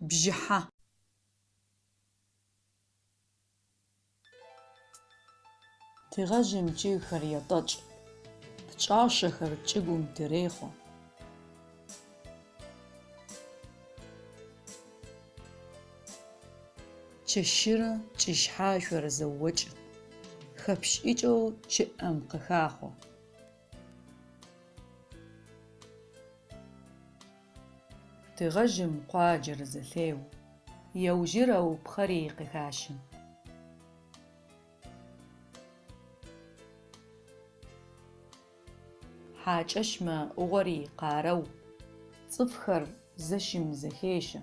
Бжыхьэ. Тыгъэжьым чъыгхэр етӏэкӏ, пкӏашъэхэр чӏыгум тырехъо. Чэщырэ чӏышъхьашъор зэокӏы, хэпшӏыкӏэу чъыӏэм къыхахъо. Тыгъэжьым къуаджэр зэлъеу, еужьырэу пхъэри къыхащы. Хьакӏэщмэ ӏугъори къарэу, цӏыфхэр зэщым зэхещэ.